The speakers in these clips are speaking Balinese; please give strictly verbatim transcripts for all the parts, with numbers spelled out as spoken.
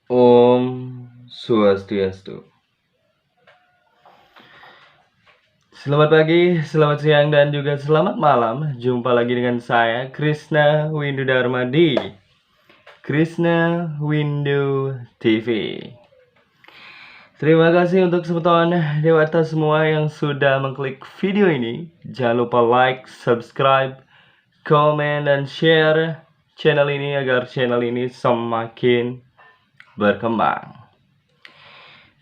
Om Swastiastu. Selamat pagi, selamat siang, dan juga selamat malam. Jumpa lagi dengan saya, Krishna Windu Dharma, di Krishna Windu T V. Terima kasih untuk semeton dewata semua yang sudah mengklik video ini. Jangan lupa like, subscribe, komen, dan share channel ini agar channel ini semakin berkembang.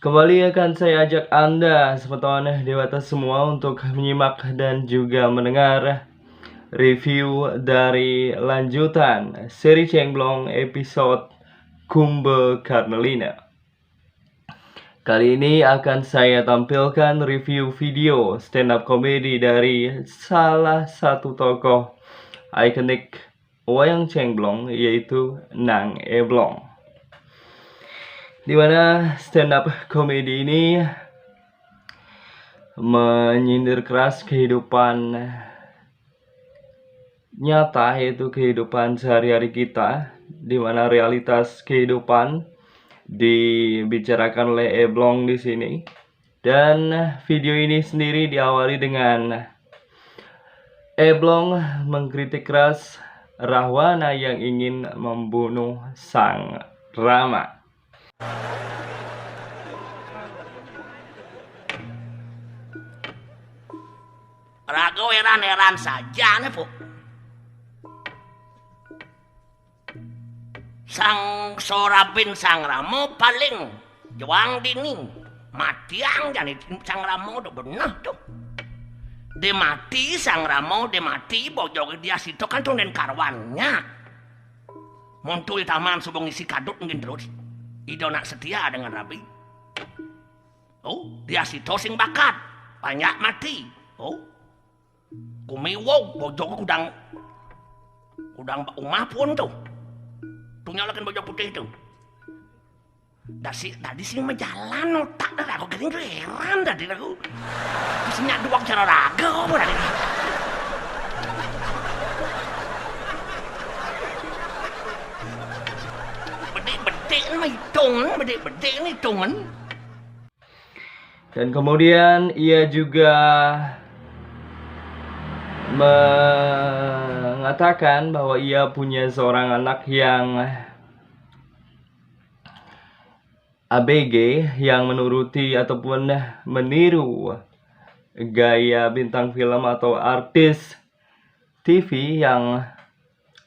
Kembali akan saya ajak Anda, semeton dewata semua, untuk menyimak dan juga mendengar review dari lanjutan seri Cengblong episode Kumbe Karnelina. Kali ini akan saya tampilkan review video stand up comedy dari salah satu tokoh ikonik wayang Cengblong, yaitu Nang Eblong. Di mana stand up comedy ini menyindir keras kehidupan nyata, yaitu kehidupan sehari-hari kita, di mana realitas kehidupan dibicarakan oleh Eblong di sini. Dan video ini sendiri diawali dengan Eblong mengkritik keras Rahwana yang ingin membunuh Sang Rama. Raga heran-heran saja ne, Puk. Sang Sorabin Sang Rama paling juang dini. Matiang jani Sang Rama tu beneh tu. Dia mati Sang Rama, dia mati bojo dia sito kan tunden karwannya. Montul taman suba ngisi kadut nggih terus. Ida nak setia dengan Rabi. Oh, dia sito sing bakat. Banyak mati. Oh. Kumiwau bojo kudang kudang umah pun tu. Tunya lakan bojo putih tu. Dasi tadi sing majalan otak dah aku kering heran tadi aku. Sing nyak dua cara raga apa tadi. Bedik-bedik ni mah hitungan, bedik-bedik ni hitungan. Dan kemudian ia juga mengatakan bahwa ia punya seorang anak yang A B G, yang menuruti ataupun meniru gaya bintang film atau artis T V yang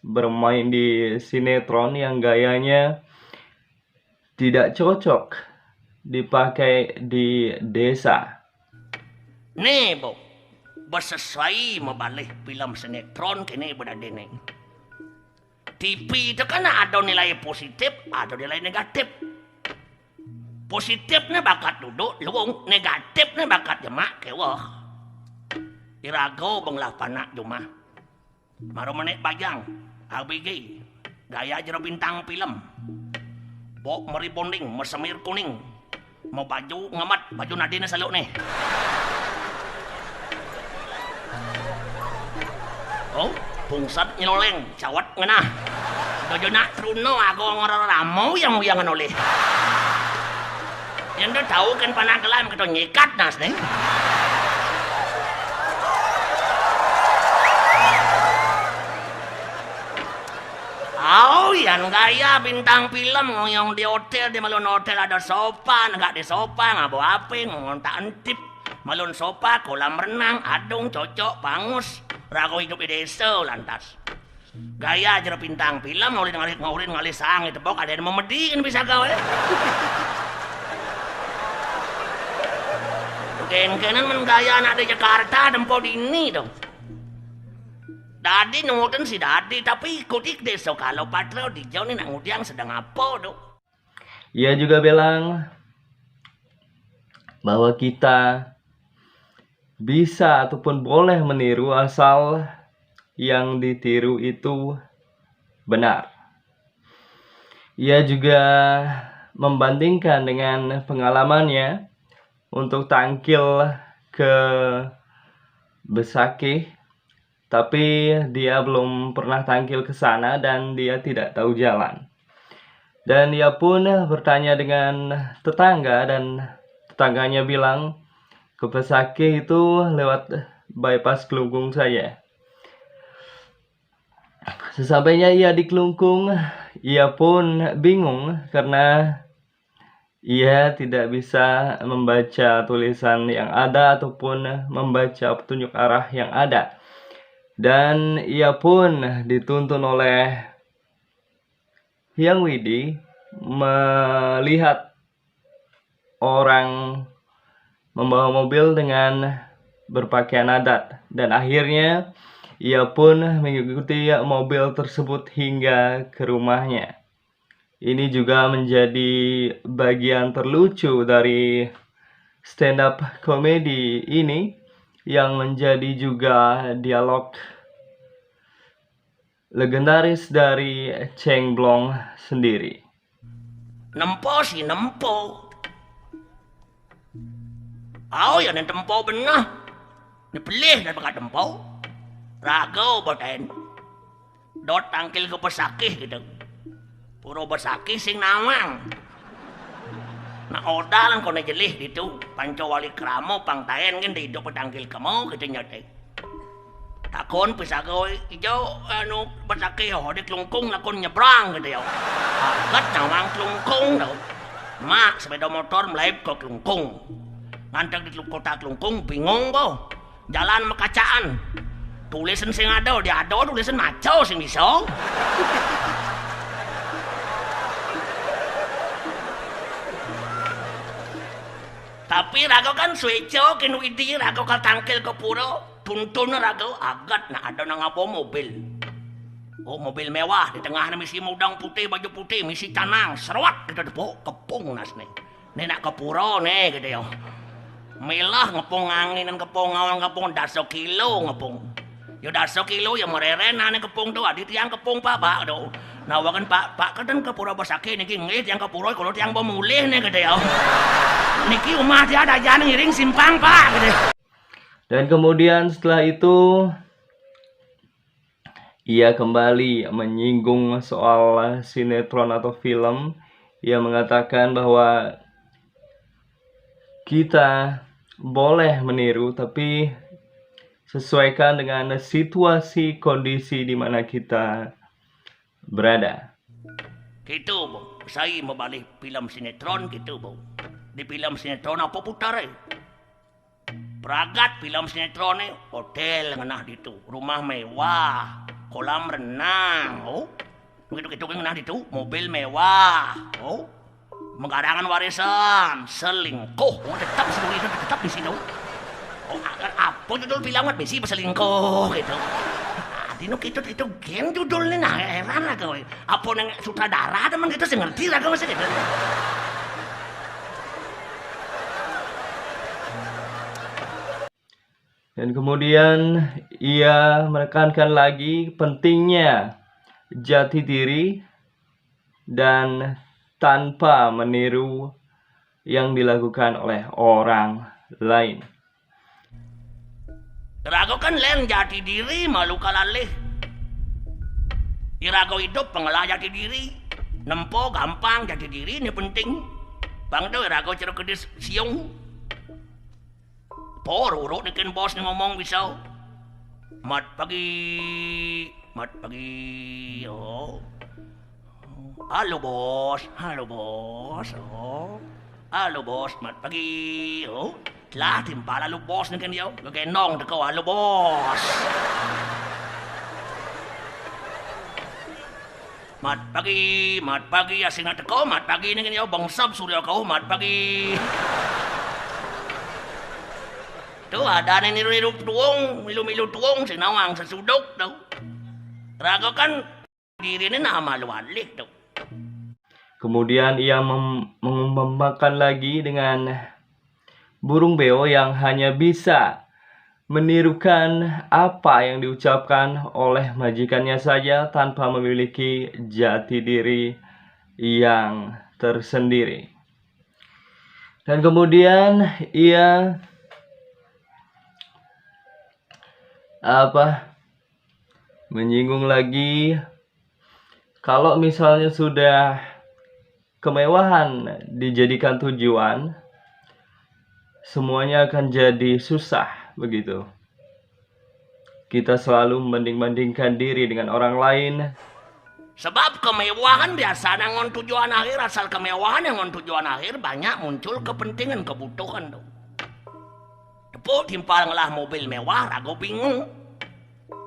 bermain di sinetron yang gayanya tidak cocok dipakai di desa. Ni, Bu, besesuai mabalih film sinetron kini bedadi ni. T V tu kan ada nilai positif, ada nilai negatif. Positif ni bakat duduk luung, negatif ni bakat jemak kewah. Irago benglah panak jumah. Maru menek bajang, A B G, gaya jero bintang film. Bok meri bonding, mesemir kuning. Mau baju ngemet, baju nadine seluk nih. Oh, pungsat nyeloleng, cawat ngenah. Dojo nak truno aku ngoror ramo yang uyang nolih. Yang do tahu kan panak kelam keto nyikat nas nih. Au, yan gaya bintang film ngoyong di hotel, di malun hotel ada sofa, negak di sofa ngabo ape, ngontak entip. Malun sofa, kolam renang, adung, cocok, pangus, rago hidup di desa lantas. Gaya jero bintang film, ngaurin ngalit ngaurin ngalih sang itu bok ada yang memediin bisa gawe. Kengkenan men gaya anak di Jakarta tempo dini dong. Dadi nurutin si dadi, tapi ikuti desa kalau patro di jauh ni nak ngudiang sedang apa tu. Ia juga bilang bahwa kita bisa ataupun boleh meniru asal yang ditiru itu benar. Ia juga membandingkan dengan pengalamannya untuk tangkil ke Besakih, tapi dia belum pernah tangkil ke sana dan dia tidak tahu jalan. Dan ia pun bertanya dengan tetangga, dan tetangganya bilang, "Ke Besakih itu lewat bypass Klungkung saja." Sesampainya ia di Klungkung, ia pun bingung karena ia tidak bisa membaca tulisan yang ada ataupun membaca petunjuk arah yang ada. Dan ia pun dituntun oleh Hyang Widi melihat orang membawa mobil dengan berpakaian adat, dan akhirnya ia pun mengikuti mobil tersebut hingga ke rumahnya. Ini juga menjadi bagian terlucu dari stand up comedy ini, yang menjadi juga dialog legendaris dari Cheng Blong sendiri. Nempo si nempo. Au ya nen tempo benah. Ni pelih dah baka tempo. Raga baten. Dot tangkil ke Besakih gitu. Pura Besakih sing nawang. Nah, odalan kone jelih ditu. Panco wali kramo pang taen kan dido petangkil kemo gitu nyote. Takon pisaga, "Ijo anu Besakih yo di Klungkung lakon nyebrang," gitu yo. Aget nawang Klungkung tau. Mak sepeda motor melaib ke Klungkung. Ngantek di Klung-, kota Klungkung bingung bo. Jalan makacaan. Tulisan sing ada, dia ada tulisan maco sing bisa. Tapi raga kan sueco kin Widi, raga kal tangkil ke pura, tuntun raga agat nak ada nang apa mobil. Oh, mobil mewah, di tengah misi mudang putih, baju putih, misi canang, seruat kita tepuk, kepung nas ni. Ni nak ke pura ni, gitu yo. Milah ngepung angin, ngepung awan, ngepung dasa kilo ngepung. Yo dasa kilo yo mereren ane kepung tu, adi tiang kepung, Pak, Pak, tu. Nawakan, "Pak, Pak, keden ke pura Besakih niki?" "Nggih, tiang ke pura, kalau tiang mau mulih ni," gitu yo. "Niki rumah dia ada jalan ngiring simpang, Pak," gitu. Dan kemudian setelah itu, ia kembali menyinggung soal sinetron atau film. Ia mengatakan bahwa kita boleh meniru, tapi sesuaikan dengan situasi kondisi di mana kita berada. Gitu, Bu. Saya mau balik film sinetron gitu, Bu. Di film sinetron apa putar, eh? Pragat film sinetron ni, hotel ngenah ditu, rumah mewah, kolam renang, oh. Begitu-gitu ngenah ditu, mobil mewah, oh. Menggarangan warisan, selingkuh, oh, tetap si Duri itu tetap di situ. Oh, a-, apa judul film kan mesti berselingkuh gitu. Ah, dino gitu, itu gen judul ni nah, heran lah kowe. Apa nang sutradara teman gitu sing ngerti lah kowe sih gitu. Dan kemudian ia menekankan lagi pentingnya jati diri dan tanpa meniru yang dilakukan oleh orang lain. Raga kan len jati diri malu kalalih. Iraga hidup pengelah jati diri. Nempo gampang jati diri ni penting. Bang tu iraga cara kedis siung. Por uruk ni ken bos ni ngomong bisa. Mat pagi, mat pagi. Oh. Halo bos, halo bos. Oh. Halo bos, mat pagi. Oh. Telah timpal lalu bos ni ken yo. Gegendong teko halo bos. Mat pagi, mat pagi, asing nak teko, mat pagi ni ken yo, bongsop suryo kau, mat pagi. Tu ada ni niru-niru tuung, milu-milu tuung, sinawang sesuduk tu. Raga kan diri ni nama lu alih tu. Kemudian ia mem-, mengumpamakan lagi dengan burung beo yang hanya bisa menirukan apa yang diucapkan oleh majikannya saja tanpa memiliki jati diri yang tersendiri. Dan kemudian ia, apa, menyinggung lagi, kalau misalnya sudah kemewahan dijadikan tujuan, semuanya akan jadi susah begitu. Kita selalu membanding-bandingkan diri dengan orang lain. Sebab kemewahan biasanya ngon tujuan akhir, asal kemewahan yang ngon tujuan akhir banyak muncul kepentingan, kebutuhan tuh. Tepuk timpal ngelah mobil mewah, rago bingung.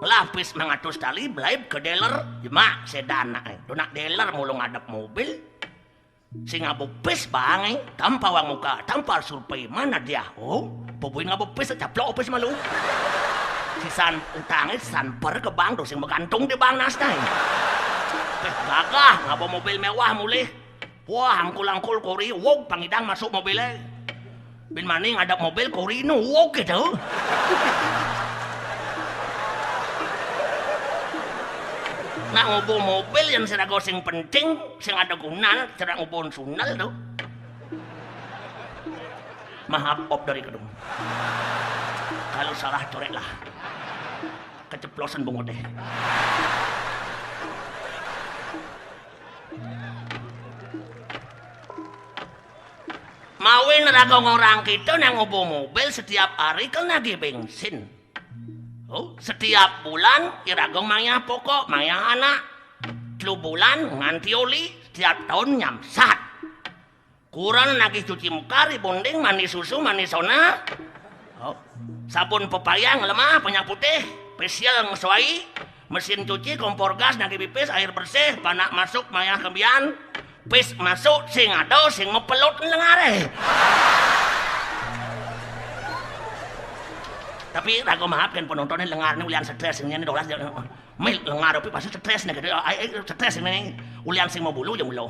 Ngelah pis mangatus tali, belaib ke dealer, jemak sedan nak, eh. Tuh nak dealer mulu ngadep mobil, sing ngabo pis bang, eh. Tanpa wang muka, tanpa survei, mana dia? Oh, pebuin ngabo pis, caplok pis malu. Sisan utang, eh, sisan per ke bank, tuh sing begantung di bank nasna, eh. Eh, gagah, ngabo mobil mewah mulih. Wah, angkul-angkul kori, wog, pangidang masuk mobilnya. Bin maning ada mobil kori nu wog gitu. Nak ngubu mobil yang serago sing penting, sing ada guna, serago ngubun sundal tuh. Maaf, op dari kedung. Kalau salah coret lah. Keceplosan bungut deh. Mawin raga ngorang kita nang ngubu mobil setiap hari kan nagih bensin. Oh, setiap bulan iraga mayah pokok, mayah anak. Telu bulan nganti oli, setiap tahun nyamsat. Kuran nagih cuci muka, rebonding, mandi susu, mandi sona. Oh. Sabun pepayang lemah, penyak putih, facial ngesuai, mesin cuci, kompor gas, nagih pipis, air bersih, panak masuk, mayah kembian, pis masuk, sing ada, sing mepelut lengare. Tapi ragu maaf kan penontonnya lengar ni ulian stres ini dolas. Mil lengar tapi pasti stres nih gitu. Ai, ai, stres ini. Ulian sing mau bulu jeung ulo.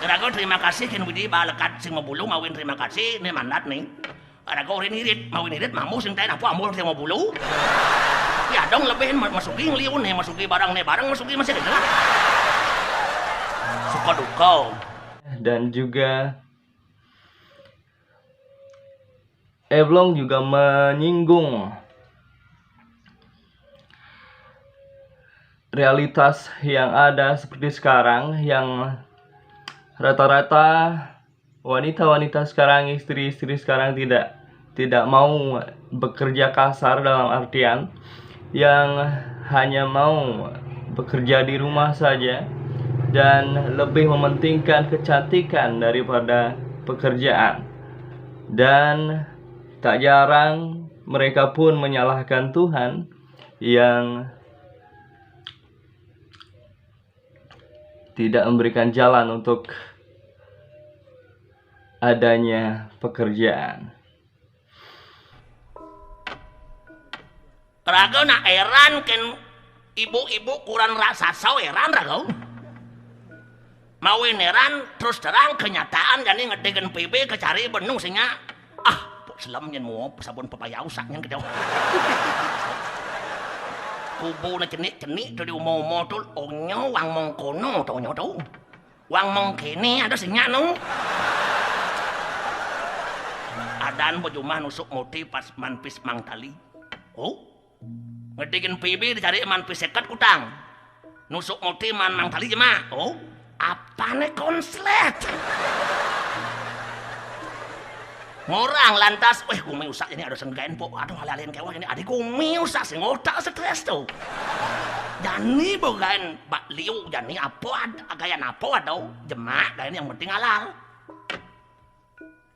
Rago terima kasih kin widi balekat sing mau bulu mawin terima kasih ini mandat nih. Rago urin irit, mawin irit mamu sing tain apa amul sing mau bulu. Ya dong lebih ma- masuki ngeliun nih, masuki barang nih, barang masuki masih gitu. Suka duka. Dan juga Eblong juga menyinggung realitas yang ada seperti sekarang, yang rata-rata wanita-wanita sekarang, istri-istri sekarang tidak tidak mau bekerja kasar, dalam artian yang hanya mau bekerja di rumah saja dan lebih mementingkan kecantikan daripada pekerjaan. Dan tak jarang mereka pun menyalahkan Tuhan yang tidak memberikan jalan untuk adanya pekerjaan. Raga nak eran ken ibu-ibu kuran raksasa eran raga. Mawin eran terus terang kenyataan jani ngedegen P B kecari benung sinya. Ah, pok selam nyen mau sabun pepaya usak nyen kejauh. Kubu na cenik-cenik tu di umo-umo tu onyo wang mengkono tu onyo tu. Wang mengkene ada sinya nu. Adan bejumah nusuk moti pas manpis mang tali. Oh, ngedikin P B dicari manpis seket kutang. Nusuk moti man mang tali jemak. Oh, apa ne konslet? Ngorang lantas, weh gumi usak ini ada senggain po, aduh halalian kewah ini adik gumi usak sing otak stres tu. Jani bogain bak liu jani apa ada gayan apa ada jemak gain yang penting halal.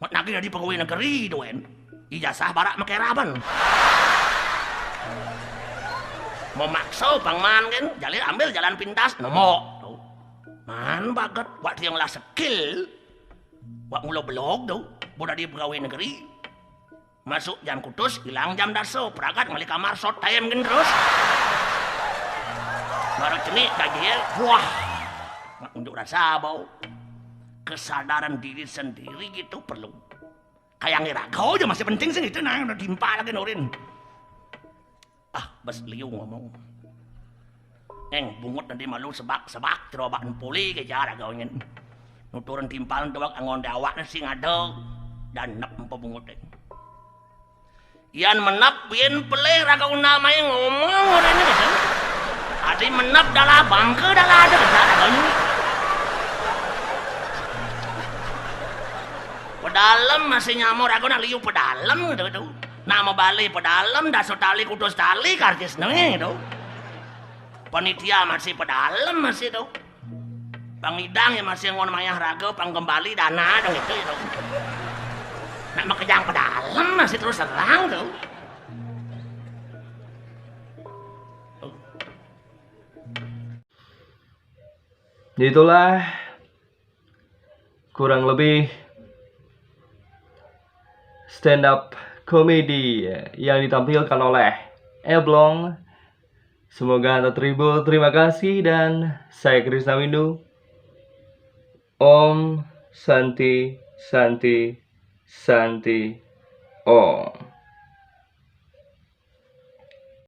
Mat nagih jadi pegawai negeri doen. Ijazah barak make raban. Memaksa pangman kan, jalir ambil jalan pintas, nemok. Man baget, wak tiang lah skill. Wak mula blog tu, bo dadi pegawai negeri. Masuk jam kutus, hilang jam daso, peragat ngali kamar short time kan terus. Baru cenik gajil, wah. Nak unjuk rasa bau. Kesadaran diri sendiri gitu perlu. Kayak ngira kau aja masih penting sih itu nah udah timpal lagi nurin. Ah, bes liu ngomong. Eng, bungut nanti malu sebak-sebak cerobak empuli ke cara kau ingin. Nuturan timpal tuak angon dawak sing ada dan nep empa bungut deh. Yan menep bin pelih raga undal main ngomong orang ini gitu. Adi menep dalah bangke dalah ada besar raga ini. Masih nyamor aku nak liu pedalem gitu tuh. Nama bali pedalem, daso tali kutus tali karcis nengé gitu. Panitia masih pedalem masih tuh. Pangidang ya masih ngon mayah raga, pang kembali dana dong itu itu. Nak makejang pedalem masih terus terang tuh. Itulah kurang lebih stand up comedy yang ditampilkan oleh Eblong. Semoga Anda terhibur. Terima kasih dan saya Krisna Windu. Om Santi Santi Santi Om.